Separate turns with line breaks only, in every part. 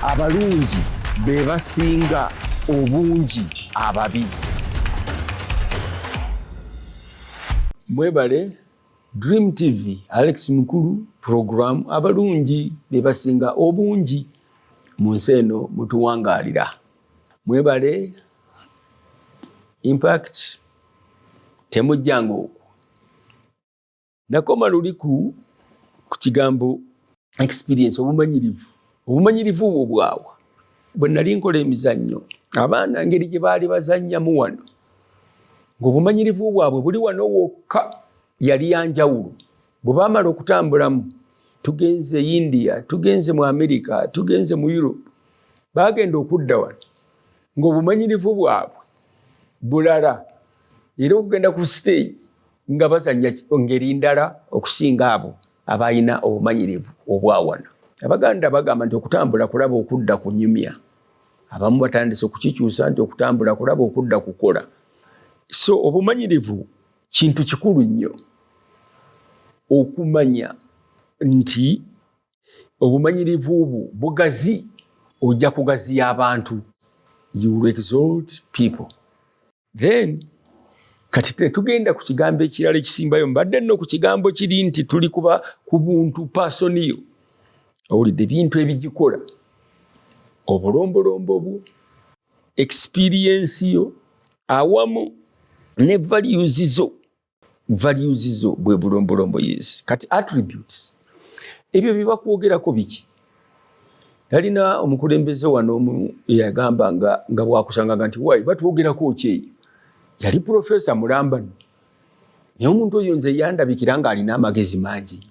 Abalungi be basinga obungi ababi. Mwebale Dream TV, Alex Mukulu program abalungi be basinga obungi mu nsi eno mutuwangaalira. Mwebale Impact temujjanga okwo. Nakoma luli ku kigambo experience, obumanyirivu. Obumanyirivu obwo bwawa? Bwe nali nkola emizannyo, abaana ngeri gye baali bazannyamu wano, ng'obumanyirivu bwabwe buli wano wokka, yali ya njawulo. Bwe baamala okutambulamu, tugenze India, tugenze mu America, tugenze mu Europe, baagenda okudda wano ng'obumanyirivu bwabwe bulala, era okugenda ku stage nga bazannya ngeri ndala okusinga abo abalina obumanyirivu obwawano. Abaganda bagamba nti okutambula kulaba okudda kunyumya. Abamu batandise okukikyusa nti okutambula kulaba okudda kukola. So obumanyirivu kintu kikulu nnyo okumanya nti obumanyirivu bwo bugazi, ojja kugaziya abantu. You will exalt people. Then kati tetugenda ku kigambo ekirala ekisimbayo. Mbadde nno ku kigambo kiri nti tuli kuba ku buntu, person yo. Owulidde ebintu ebigikola, obulombolombo bwo, experience yo, awamu ne values zo. Values zo bwe bulombolombo. Yes, kati attributes ebyo byebakwogerako biki? Nalina omukulembeze wano omu eyagamba nga bwakusanganga nti wai batwogerako ki eyo. Yali profesa mulamba nno, naye omuntu oyo nze yandabikira ng'alina amagezi mangi nnyo.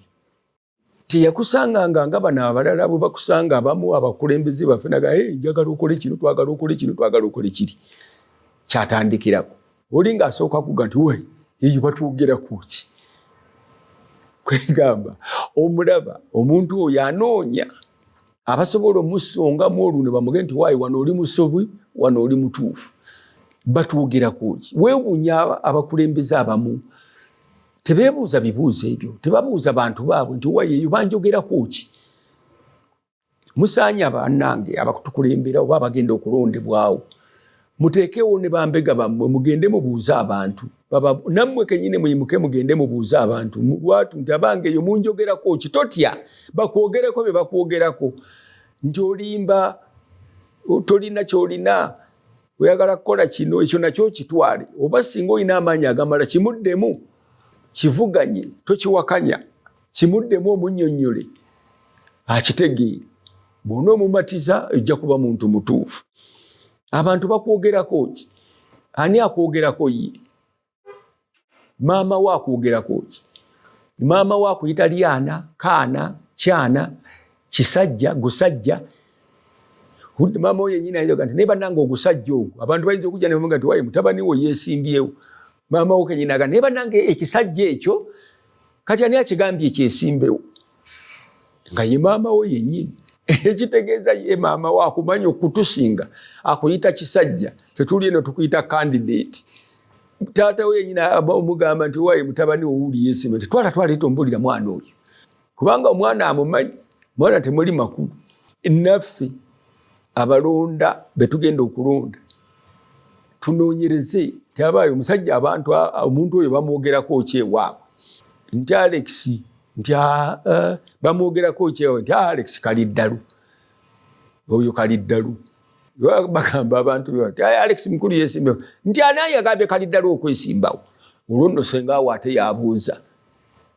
Teyakusanganga nga bano abalala bwe bakusanga abamu abakulembeze baffe naga, hey, njagala okole kino, twagala okole kino, twagala okole kiri. Kyatandikirako oli ng'asooka kuga nti wai eyo batwogerako ki? Kwegamba omulaba omuntu oyo anoonya abasobola omusongamu olwo ne bamuge nti waayi wano oli musobi, wano oli mutuufu, batwogerako ki? Weewuunya abakulembeze abamu tebeebuuza bibuuzo ebyo, tebabuuza bantu baabwe nti waayi eyo banjogerako ki? Musaanye bannange abakutukulembera oba abagenda okulondebwawo, muteekewo ne bambega bammwe, mugende mubuuze abantu. Nammwe kennyini muyimuke mugende mubuuze abantu lwatu nti abange eyo munjogerako ki? Totya bakwogereko bye bakwogerako nti olimba, tolina ky'olina, oyagala kukola kino, ekyo nakyo kitwale. Oba singa olina amaanyi agamala kimuddemu, kivuganye, tokiwakanya, kimuddemu omunnyonnyole akitegeere. Bw'ona omumatiza ojja kuba muntu mutuufu. Abantu bakwogerako ki? Ani akwogerako ye? Maama wo akwogerako ki? Maama wo akuyita lyana, kaana, kyana, kisajja, gusajja. Maama wo yennyini ayinza nti naye bannange ogusajja ogwo, abantu bayinza okujja ne bamuga nti waye mutabani wo yeesimbyewo. Maama wo kennyini aga naye bannange ekisajja ekyo, kati ani akigambye kyesimbewo? Nga ye maama wo yennyini. Ekitegeeza ye maama wo akumanya okutusinga, akuyita kisajja, ffe tuli eno tukuyita candidate. Taata we yennyini omugamba nti waye mutabani wo wuli yeesimbe, nti twala twala etombulira mwana oyo, kubanga omwana amumanyi, mwana temuli makulu. Naffe abalonda betugenda okulonda tunoonyereze nti abaayo omusajja abantu omuntu oyo bamwogerako ki ewaabwe, nti Alex nti bamwogerako ki ewaabwe, nti Alex kaliddalu, oyo kaliddalu. Bagamba abantu nti Alex Mukulu yeesimbewo, nti ani ayagambye kaliddalu okwesimbawo? Olwo nno senga awo ate yabuuza,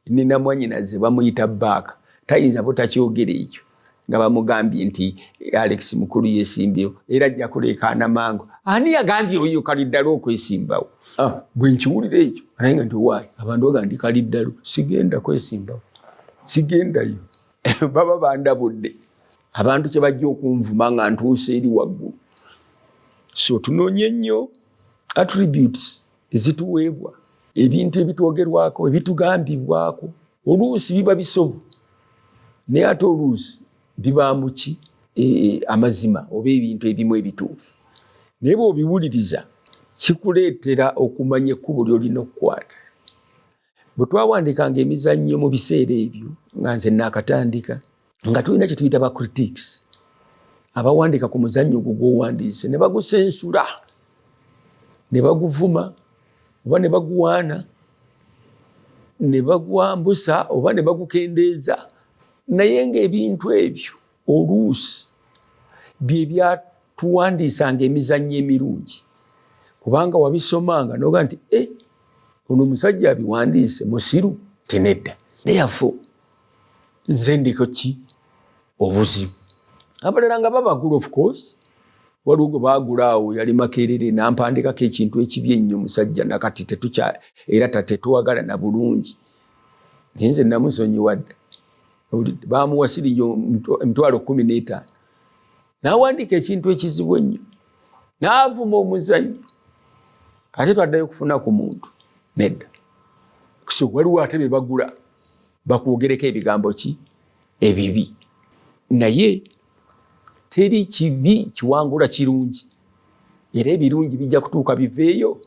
nina mwannyinaze bamuyita Baaka, tayinza butakyogera ekyo nga bamugambye nti Alex Mukulu yeesimbyewo, era ajja kuleekaana mangu, ani yagambye oyo kaliddalu okwesimbawo? Bwe nkiwulira ekyo naye nga nti waayi abantu baga ndi kaliddalu, sigenda kwesimbawo, sigendayo. Baba bandabudde abantu kye bajja okunvuma nga ntuuse eri waggulu. So tunoonye nnyo attributes ezituweebwa, ebintu ebitwogerwako, ebitugambibwako. Oluusi biba bisobu, naye ate oluusi bibaamu ki amazima oba ebintu ebimu ebituufu, naye bw'obiwuliriza kikuleetera okumanya ekkubo ly'olina okukwata. Bwe twawandikanga emizannyo mu biseera ebyo nga nze naakatandika, nga tulina kye tuyita ba critics. Abawandiika ku muzannyo gwo gw'owandiise ne bagusensula, ne baguvuma oba ne baguwaana, ne bagwambusa oba ne bagukendeeza, naye ng'ebintu ebyo oluusi bye byatuwandiisanga emizannyo emirungi, kubanga wabisomanga n'oga nti e ono omusajja abiwandiise musiru? Ti nedda. Therefore nze ndiko ki obuzibu? Abalala nga babagula, of course waliwo gwe baagula awo, yali Makerere, nampandikako ekintu ekibi ennyo musajja, nakati tetukya era tetuwagala na bulungi, naye nze namusonyiwa dda. Bamuwa siringi 15,000, n'awandiika ekintu ekizibu ennyo, n'avuma omuzannyo, ate twaddayo okufuna ku muntu? Nedda. So waliwo ate be bagula bakwogereko ebigambo ki ebibi, naye teri kibi kiwangula kirungi, era ebirungi bijja kutuuka biveeyo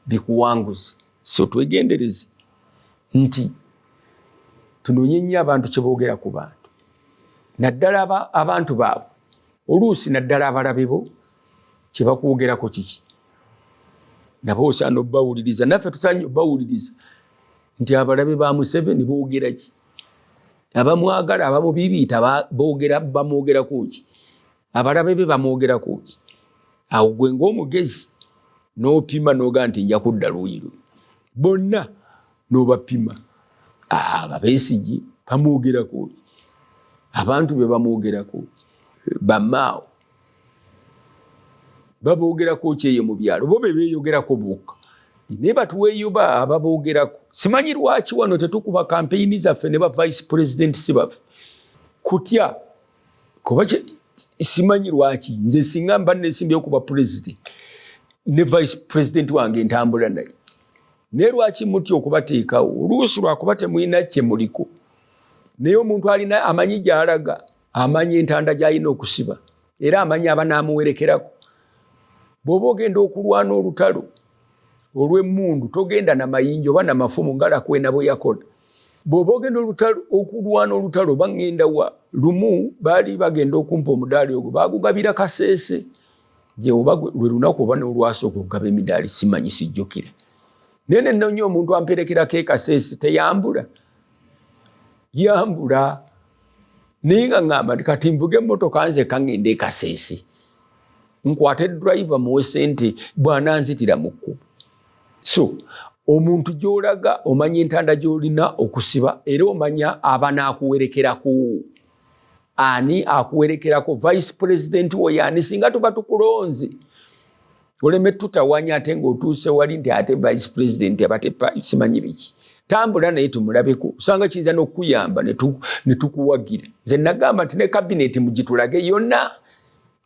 bikuwanguze. So twegendereze nti tunoonye nnyo abantu kye boogera ku bantu, naddala abantu baabwe, oluusi naddala abalabe bo, kye bakwogerako kiki, nabo osaana obbawuliriza. Naffe tusaanye obbawuliriza nti abalabe ba Museveni boogera ki, abamwagala, abamubibiita boogera, bamwogerako ki, abalabe be bamwogerako ki. Awo gwe ng'omugezi n'opima n'oga nti nja kudda luuyi luno, bonna n'obapima, ababeesigi bamwogerako ki, abantu be bamwogerako ki, bamaawo baboogerako ki eyo mu byalo, bo be beeyogerako bokka, naye batuweeyo ba ababoogerako. Simanyi lwaki wano tetukuba kampeyini zaffe ne ba vice president si baffe, kutya kuba simanyi lwaki. Nze singa mba nesimbyewo kuba president, ne vice president wange ntambula naye, naye lwaki mutya okubateekawo? Oluusi lwakuba temulina kye muliko, naye omuntu alina amanyi gy'alaga, amanyi entanda gy'alina okusiba, era amanyi abanaamuwerekerako. Bw'oba ogenda okulwana olutalo olw'emmundu, togenda na mayinja oba namafumu nga Lakwena bwe yakola. Bw'oba ogenda okulwana olutalo, oba ŋŋenda wa, lumu baali bagenda okumpa omudaali ogwo, baagugabira Kaseese gye, oba lwe lunaku oba n'olwasooka okugaba emidaali, simanyi, sijjukira, naye nenoonya omuntu amperekerako e Kaseese, teyambula, yambula, naye nga ŋŋamba nti kati nvuga emmotoka nzeka ŋŋende e Kaseese, nkwate driver muwe sente bw'ananzitira mu kkubo. So omuntu gy'olaga omanya entanda gy'olina okusiba, era omanya abanaakuwerekerako, ani akuwerekerako, vice president wo yaani. Singa tuba tukulonze, oleme tutawanya ate ng'otuuse wali nti ate vice president abate simanyi biki. Tambula naye tumulabeko, osanga kiyinza n'okukuyamba ne tukuwagira. Nze nagamba nti ne kabineti mugitulage yonna,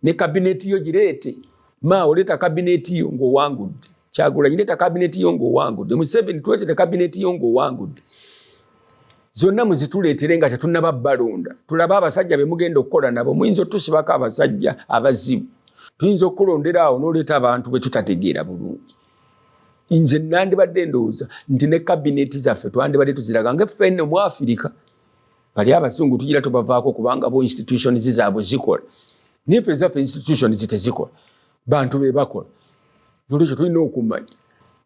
ne kabineti yo gireete. Ma oleeta kabineti yo ng'owangudde, Kyagulanyi leeta kabineti yo ng'owangudde, Museveni tuleetere kabineti yo ng'owangudde, zonna muzituleetere nga tetunnaba balonda, tulabe abasajja be mugenda okukola nabo. Muyinza otusibako abasajja abazibu, tuyinza okukulondera awo n'oleeta abantu bwe tutategeera bulungi. Nze nandibadde ndowooza nti ne kabineti zaffe twandibadde tuziraga nga ffenne mu Afirika. Bali abazungu tugira tubavaako kubanga bo institutions zaabwe zikola, naye ffe ezaffe institutions tezikola, bantu be bakola. Nolwekyo tulina okumanya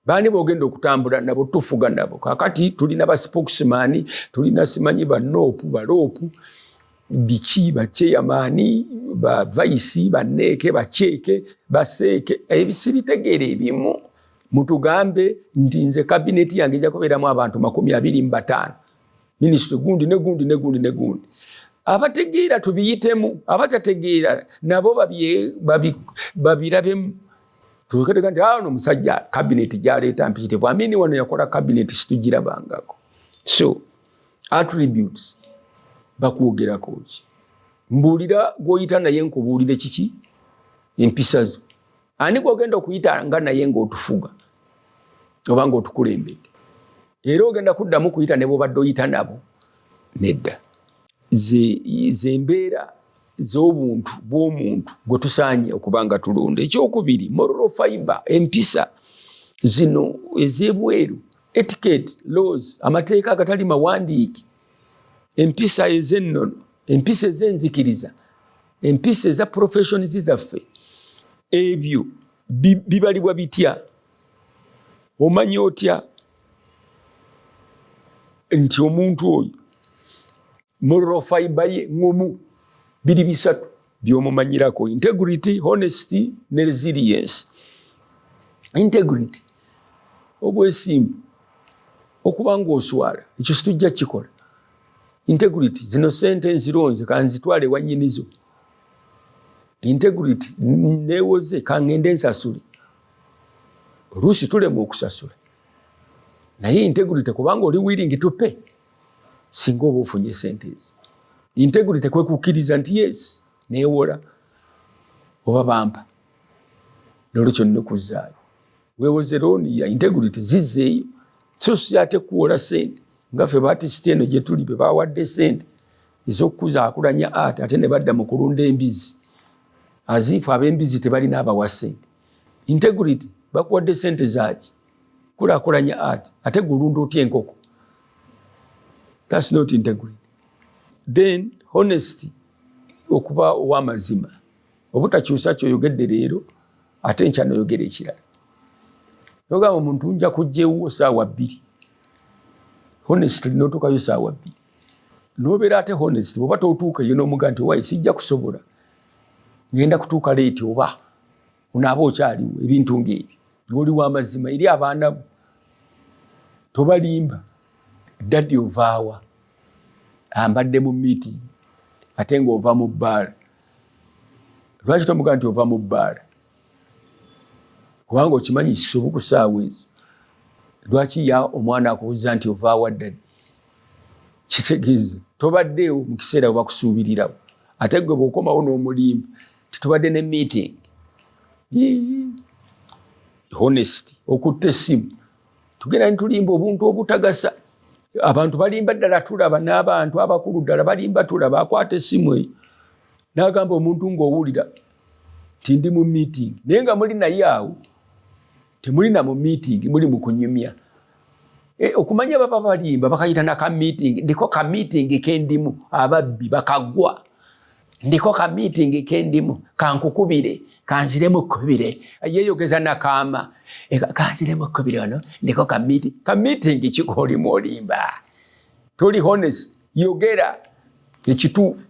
baani bogenda okutambula nabo, tufuga nabo. Kakati tulina ba spokesman, tulina simanyi ba NUP, ba LOP, biki, ba chairman, ba vice, baneeke, baceeke, baseeke, ebisibitegeera ebimu. Mutugambe nti nze kabineti yange ejja kubeeramu abantu 25, minisitule gundi ne gundi ne gundi ne gundi. Abategeera tubiyitemu, abatategeera nabo babirabemu, tuleketega nti ano omusajja kabineti gyaleeta mpitirivu. Amini wano yakola kabineti situgirabangako. So attributes, bakwogerako ki? Mbuulira gwoyita naye nkubuulire kiki empisa zo. Ani gwogenda okuyita nga naye ng'otufuga oba ng'otukulembedde? Era ogenda kuddamu kuyita ne bwobadde oyita nabo? Nedda. Ze mbeera z'obuntu bw'omuntu gwe tusaanye okuba nga tulonda. Ekyokubiri, moral fiber, empisa zino ez'ebweru, etiquette, laws, amateeka agatali mawandiike, empisa ez'ennono, empisa ez'enzikiriza. Empisa eza professions zaffe, ebyo bibalibwa bitya? Omanyi otya nti omuntu oyo moral fiber ye ŋŋomu? Biri bisatu byomumanyirako: integrity, honesty ne resilience. Integrity, obwesimbu, okuba nga oswala, ekyo situjja kikola. Integrity, zino sente nzironze, kanzitwale wanyinizo. Integrity, newoze, kangende nsasule. Oluusi tulema okusasula, naye integrity kubanga oli willing to pay singa oba ofunye sente ezo. Integrity kwe kukkiriza nti yes, neewola oba bampa, nolwekyo nina okuzzaayo. Weewoze loan ya integrity, zizzeeyo. So si ate kuwola sente nga ffe ba artist eno gye tuli be bawadde sente ez'okukuzaakulanya art, ate ne badda mu kulunda embizi, aziifu ab'embizi tebalina abawa sente. Integrity, bakuwadde sente zaaki? Kulaakulanya art, ate gulunda otya enkoko? That's not integrity. Then honesty, okuba ow'amazima, obutakyusa kyoyogedde leero ate enkya noyogera ekirala. Nogamba omuntu, "Nja kujja ewuwo saawa 2," honestly notuukayo saawa 2. Nobeera ate honest, bwoba totuuka eyo nomuga nti, "Wayi, sijja kusobola, ngenda kutuuka late," oba onaaba okyaliwo. Ebintu ngaebyo, oli w'amazima eri abaana bo, tobalimba. "Daddy, ovaawa?" "Ambadde mu meeting," ate ng'ova mu bbaala. Lwaki tomugaa nti ova mu bbaala? Kubanga okimanyi kisobu ku ssaawa ezo. Lwaki ya omwana akubuuza nti, "Ovaawa, daddy?" Kitegeeza tobaddeewo mu kiseera we bakusuubirirawo. Ate gwe bw'okomawo n'omulimba titubadde ne meeting. Honest, okutta essimu, tugenda nitulimba obuntu obutagasa. Abantu balimba ddala, tulaba n'abantu abakulu ddala balimba. Tulaba akwata essimu eyo n'agamba omuntu ng'owulira ti, "Ndi mu meeting," naye nga muli naye awo temulina mu meeting, muli mu kunyumya. Okumanya baba balimba, bakayita naka meeting, "Ndiko ka meeting kendimu." Ababbi bakagwa, "Ndiko ka meeting kendimu, kankukubire, kanziremu kkubire." Yeeyogeza nakaama, "Kanziremu kkubire ono, ndiko ka meeting." Ka meeting kiko olimu olimba, toli honest. Yogera ekituufu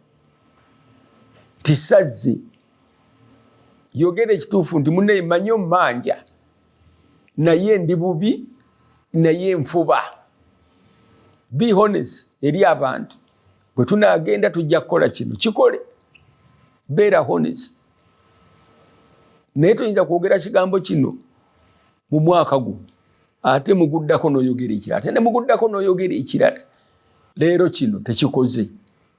tisazze, yogera ekituufu nti, "Munne, manyi omumanja, naye ndi bubi, naye nfuba." Be honest eri abantu. Bwe tunaagenda tujja kukola kino, kikole, beera honest. Naye toyinza kwogera kigambo kino mu mwaka guno, ate muguddako n'oyogera ekirala, ate ne muguddako n'oyogera ekirala. Leero kino tekikoze,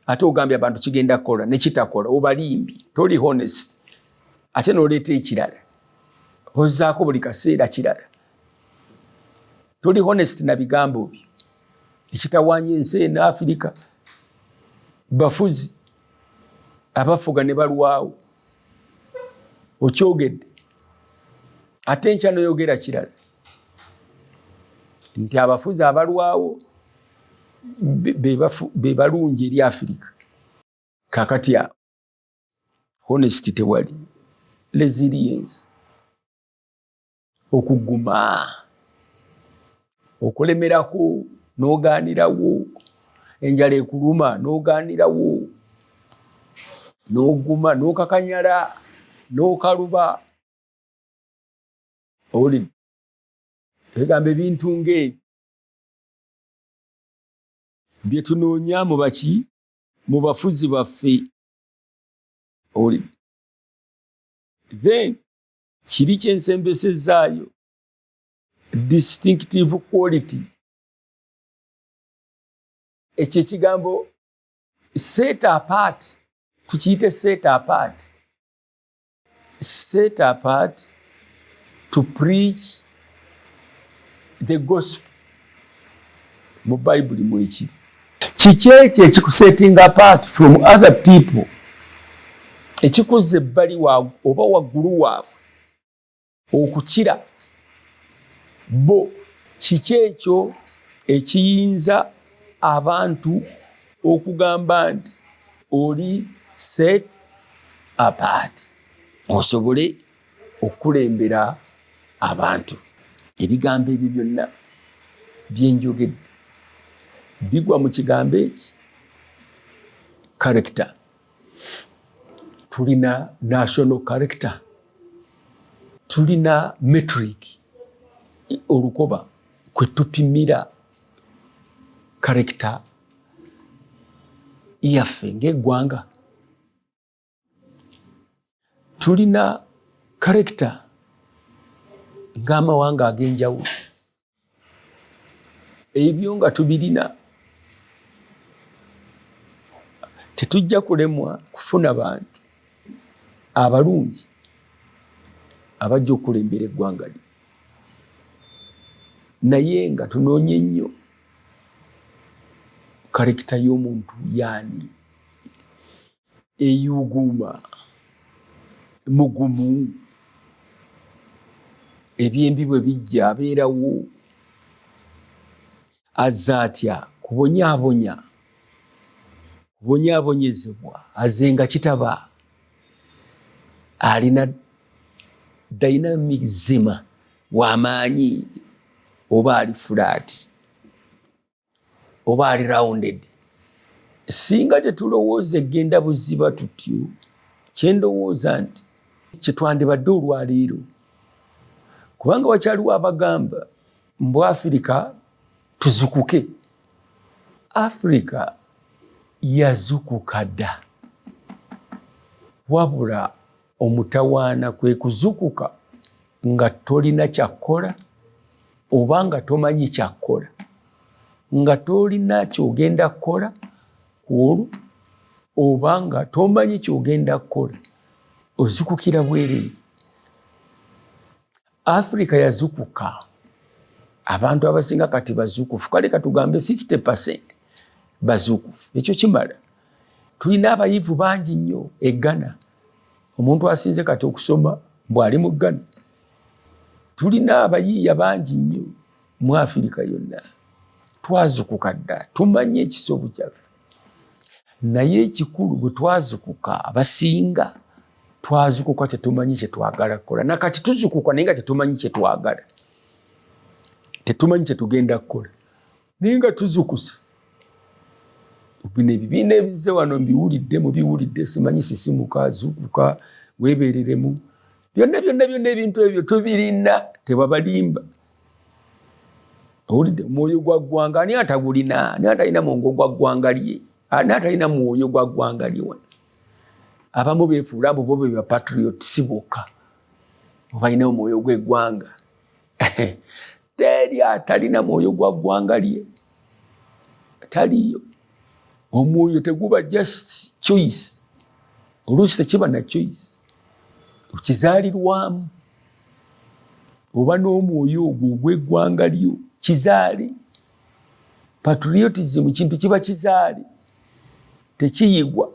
ate ogambye abantu kigenda kukola, nekitakola. Obalimbi, toli honest. Ate n'oleeta ekirala, ozaako buli kaseera kirala. Toli honest na bigambo byo. Ekitawaanya ensi eno Afirika, bafuzi abafuga ne balwawo. Okyogedde, ate enkya noyogera kirala nti abafuzi abalwawo be balungi eri Afirika. Kakati awo honesty tewali. Resilience, okuguma, okulemerako n'ogaanirawo, enjala ekuluma n'ogaanirawo, n'oguma, n'okakanyala, n'okaluba. Owulidde? Egamba ebintu ng'ebyo bye tunoonya mu baki, mu bafuzi baffe. Owulidde? Then kiri kyensembesezaayo, distinctive quality. Ekyo ekigambo set apart, tukiyite set apart, set apart to preach the gospel. Mu Bayibuli mwekiri. Kiki ekyo ekikusetting apart from other people, ekikuzza ebbali oba waggulu waabwe okukira bo? Kiki ekyo ekiyinza abantu okugamba nti oli set apart osobole okukulembera abantu. Ebigambo ebyo byonna byenjogedde bigwa mu kigambo eki character. Tulina national character, tulina metric, olukoba kwe tupimira character yaffe ng'eggwanga. Tulina character ng'amawanga ag'enjawulo. Ebyo nga tubirina, tetujja kulemwa kufuna bantu abalungi abajja okukulembera eggwanga lyo. Naye nga tunoonye nnyo character y'omuntu yaani, eyuuguuma, mugumu, ebyembi bwe bijja abeerawo, azza atya kubonyaabonya, kubonyaabonyezebwa, azze nga kitaba, alina dynamism, w'amaanyi oba ali flat oba ali rounded. Singa tetulowooza egenda buziba tutyo, kyendowooza nti kyetwandibadde olwaleero, kubanga wakyaliwo abagamba mbu Afirika tuzukuke. Afirika yazukuka dda, wabula omutawaana kwe kuzukuka nga tolina kyakkola oba nga tomanyi kyakkola, nga tolina kyogenda kukola ku olwo oba nga tomanyi kyogenda kukola, ozukukira bwereere. Afirika yazukuka, abantu abasinga kati bazukufu, kale katugambe 50% bazukufu, ekyo kimala. Tulina abayivu bangi nnyo e Ghana, omuntu asinze kati okusoma bw'ali mu Ghana. Tulina abayiiya bangi nnyo mu Afirika yonna. Twazukuka dda, tumanyi ekisobu kyaffe. Naye ekikulu, bwe twazukuka, abasinga twazukuka tetumanyi kyetwagala kukola. Nakati tuzukuka naye nga tetumanyi kyetwagala, tetumanyi kyetugenda kukola, naye nga tuzukuse. Bino ebibiina ebizze wano mbiwulidde, mubiwulidde, simanyi sisimuka, zukuka, weebereremu, byonna byonna byonna ebintu ebyo tubirina, tebabalimba. Owulidde omwoyo gwa ggwanga, ani atagulina? Ani atalina mwongo gwa ggwanga lye? Ani atalina mwoyo gwa ggwanga lye wano? Abamu beefuula abo bo be ba patriot, si bokka obalina omwoyo gw'eggwanga. Teri atalina mwoyo gwa ggwanga lye, taliyo. Omwoyo teguba just choice, oluusi tekiba na choice, okizaalirwamu oba n'omwoyo ogwo ogw'eggwanga lyo kizaale. Patriotism kintu kiba kizaale, tekiyigwa.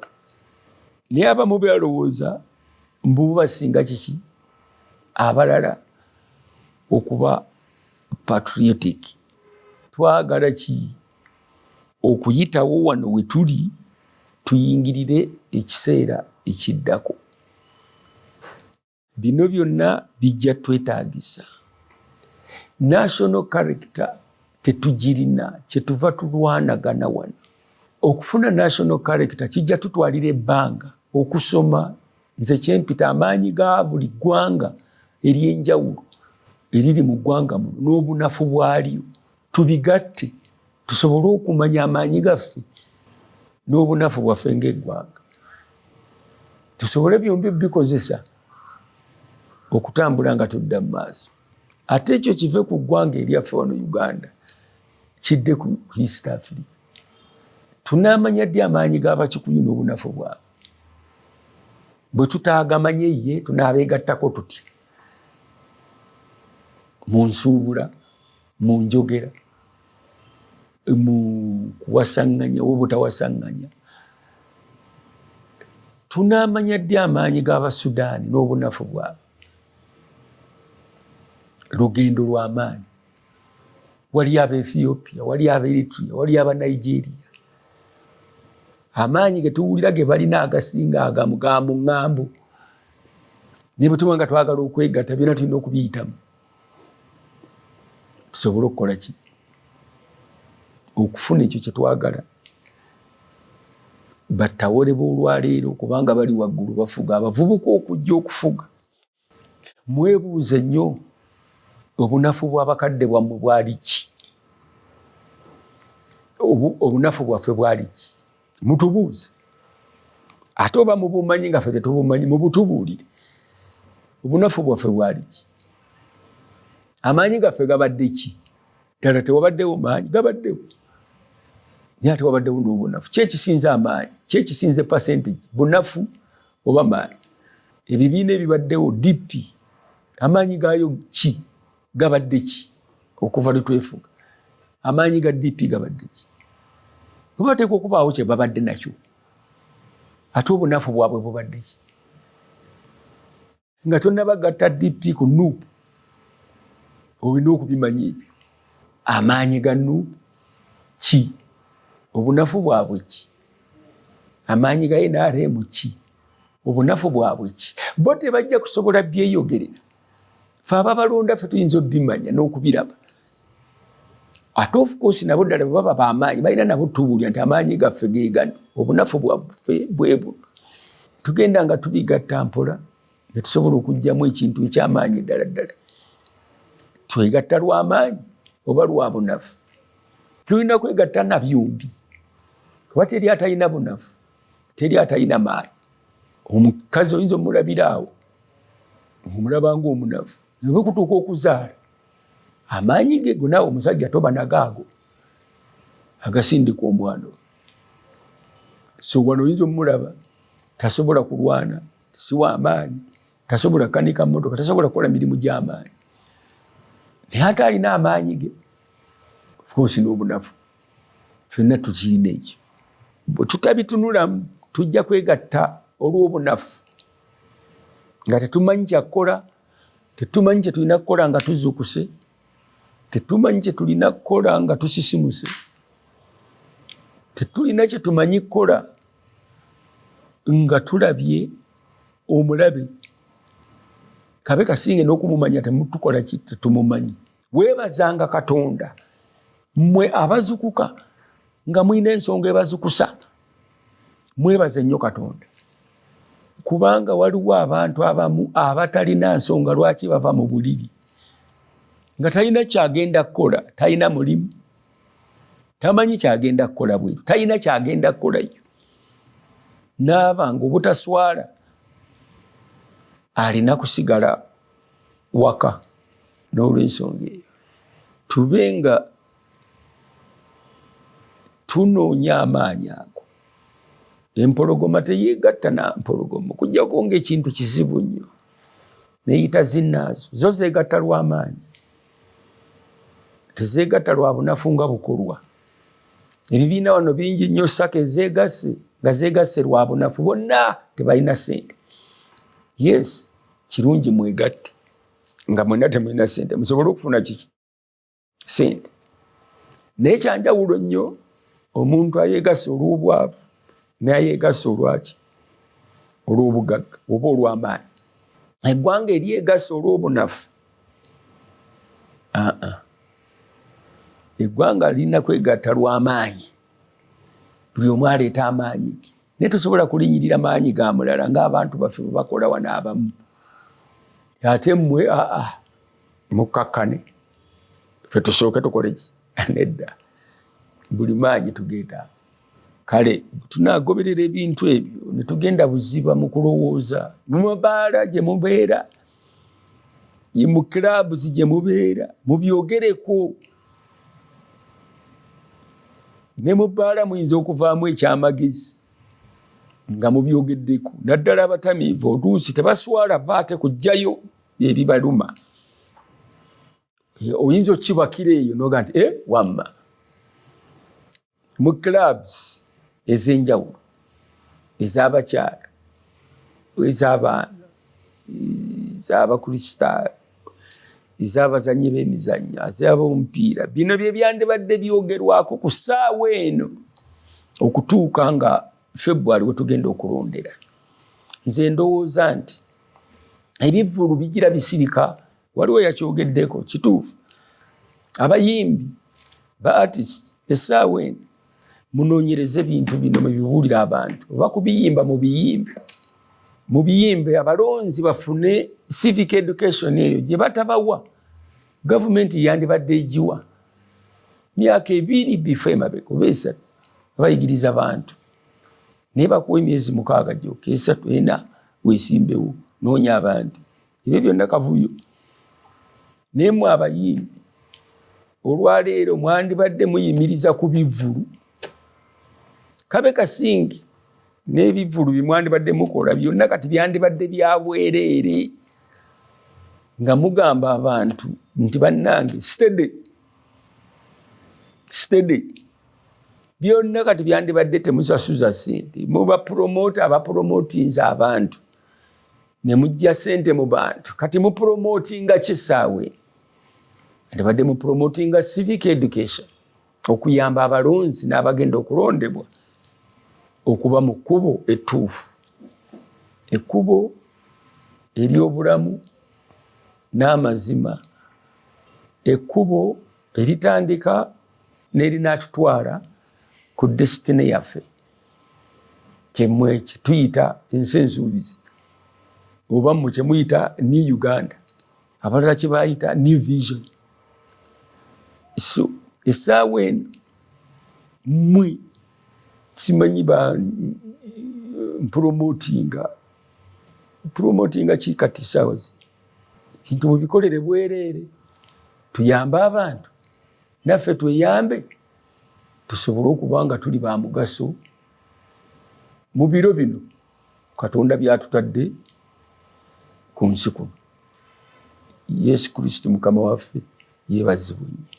Naye abamu balowooza mbu basinga kiki abalala okuba patriotic. Twagala ki okuyitawo wano we tuli tuyingirire ekiseera ekiddako? Bino byonna bijja twetaagisa national character. Tetugirina, kyetuva tulwanagana wano. Okufuna national character kijja tutwalira ebbanga okusoma nze kyempita amaanyi ga buli ggwanga ery'enjawulo eriri mu ggwanga muno n'obunafu bwalyo, tubigatte tusobole okumanya amaanyi gaffe n'obunafu bwaffe ng'eggwanga, tusobole byombi bikozesa okutambula nga tudda mu maaso. Ate ekyo kive ku ggwanga eryaffe wano Uganda, kidde ku East Africa. Tunaamanya ddi amaanyi g'Abakikuyu n'obunafu bwabwe? Bwe tutaagamanye ye, tunaabeegattako tutya mu nsuubula, mu njogera, mu kuwasaŋŋanya oba obutawasaŋŋanya? Tunaamanya ddi amaanyi g'Abasudaani n'obunafu bwabwe? Lugendo lw'amaanyi. Wali Abaethiopia, wali Abaeritrea, wali Abanigeria. Amaanyi ge tuwulira ge balina agasinga agamu ga mu ŋŋambo, naye bwe tuba nga twagala okwegatta, byonna tulina okubiyitamu tusobole okukola ki? Okufuna ekyo kye twagala. Battawole b'olwaleero, kubanga bali waggulu bafuga abavubuka okujja okufuga, mwebuuze nnyo obunafu bw'abakadde bwammwe bwali ki? Obunafu bwaffe bwali ki? Mutubuuze. Ate oba mubumanyi nga ffe tetubumanyi, mubutubuulire. Obunafu bwaffe bwali ki? Amaanyi gaffe gabadde ki? Ddala tewabaddewo maanyi? Gabaddewo, naye ate wabaddewo n'obunafu. Ki ekisinza amaanyi? Ki ekisinza percentage, bunafu oba maanyi? Ebibiina ebibaddewo, DP amaanyi gaayo ki? Gabadde ki okuva lwe twefuga? Amaanyi ga DP gabadde ki? Oba bateekwa okubaawo kye babadde nakyo. Ate obunafu bwabwe bubadde ki? Nga tonnabagatta DP ku NUP, olina okubimanya ebyo. Amaanyi ga NUP ki? Obunafu bwabwe ki? Amaanyi ga NRM ki? Obunafu bwabwe ki? Bo tebajja kusobola byeyogerera. Fe ababalonda ffe tuyinza obimanya n'okubiraba. Ate of course nabo ddala bwe baba bamaanyi, balina nabo tubuulira nti amaanyi gaffe ge gano, obunafu bwaffe bwe buno. Tugenda nga tubigatta mpola ne tusobola okuggyamu ekintu ekyamaanyi ddala ddala. Twegatta lw'amaanyi oba lwa bunafu? Tulina kwegatta na byombi, kuba teri atalina bunafu, teri atalina maanyi. Omukazi oyinza omulabira awo, omulaba ng'omunafu, naye bwe kutuuka okuzaala, amaanyi ge gona omusajja toba nagaago agasindika omwana. So wano oyinza omulaba tasobola kulwana, si w'amaanyi, tasobola kukanika mmotoka, tasobola kukola mirimu gy'amaanyi, naye ate alina amaanyi ge, of course n'obunafu. Ffenna tukirina ekyo. Bwe tutabitunulamu, tujja kwegatta olw'obunafu nga tetumanyi kyakukola, tetumanyi kye tulina kukola nga tuzuukuse, tetumanyi kye tulina kukola nga tusisimuse, tetulina kye tumanyi kukola nga tulabye omulabe. Kabe kasinge n'okumumanya temutukola ki? Tetumumanyi. Weebazanga Katonda mmwe abazukuka nga mulina ensonga ebazukusa. Mwebaze nnyo Katonda, kubanga waliwo abantu abamu abatalina nsonga lwaki bava mu buliri, nga talina kyagenda kukola, talina mulimu, tamanyi kyagenda kukola bweru, talina kyagenda kukolayo, naaba nga obutaswala alina kusigala waka. N'olwensonga eyo, tube nga tunoonya amaanyi ago. Empologoma teyeegatta na mpologoma okuggyako ng'ekintu kizibu nnyo, neyita zinnaazo. Zo zeegatta lw'amaanyi, tezeegatta lwa bunafu nga bukolwa. Ebibiina wano bingi nnyo, SACCO ezeegasse nga zeegasse lwa bunafu, bonna tebalina ssente. Yes, kirungi mwegatte nga mwenna temulina ssente, musobole okufuna kiki? Ssente. Naye kyanjawulo nnyo omuntu ayeegassa olw'obwavu n'ayeegassa olwaki? Olw'obugagga oba olw'amaanyi. Eggwanga eryegassa olw'obunafu, aa, eggwanga lirina kwegatta lw'amaanyi. Buli omu aleeta amaanyi ge, naye tosobola kulinyirira maanyi ga mulala ng'abantu baffe bwe bakola wano abamu. Ate mmwe aa, mukkakkane, ffe tusooke tukole ki? Nedda, buli maanyi tugeetaaga. Kale tunaagoberera ebintu ebyo ne tugenda buziba mu kulowooza. Mu mabaala gye mubeera, mu clubs gye mubeera, mubyogereko. Ne mu bbaala muyinza okuvaamu ekyamagezi nga mubyogeddeko, naddala abatamiivu oluusi tebaswala baate kujjayo ebibaluma. Oyinza okukibakira eyo noga nti e wamma mu clubs ez'enjawulo, ez'abakyala, ez'abaana, ez'abakristaayo, ez'abazannyi b'emizannyo, ez'abomupiira, bino bye byandibadde byogerwako ku ssaawa eno okutuuka nga February wetugenda okulondera. Nze ndowooza nti ebivvulu bigira bisirika. Waliwo yakyogeddeko, kituufu. Abayimbi ba artist, essaawa eno munoonyereze ebintu bino, mubibuulire abantu, oba kubiyimba mubiyimbe, mubiyimbe, abalonzi bafune civic education. Eyo gye batabawa, gavumenti yandibadde egiwa myaka 2 before emabega oba 3. Abayigiriza bantu, naye bakuwa emyezi 6 gyokka, 3, 4, weesimbewo, noonya abantu. Ebyo byonna kavuyo. Naye mwe abayimbi, olwaleero mwandibadde muyimiriza ku bivvulu kabe kasingi n'ebivvulu byemwandibadde mukola byonna kati byandibadde bya bwereere, nga mugamba abantu nti bannange, steady, steady. Byonna kati byandibadde temusasuza sente. Mubapromota, abapromotinza abantu ne mujja sente mu bantu. Kati mupromotinga kisaawe, andibadde mupromotinga civic education, okuyamba abalonzi n'abagenda okulondebwa okuba mu kkubo ettuufu, ekkubo ery'obulamu n'amazima, ekkubo eritandika n'erinaatutwala ku destiny yaffe, kyemmwe kyetuyita ensi ensuubizi, oba mmwe kyemuyita New Uganda, abalala kye bayita New Vision. So essaawa eno mmwe simanyi ba promotinga, promotinga ki kati essaawa zino? Bintu mubikolere bwereere, tuyambe abantu, naffe tweyambe, tusobole okuba nga tuli ba mugaso mu biro bino Katonda byatutadde ku nsi kuno. Yesu Kristo Mukama waffe yeebazibwe nnyo.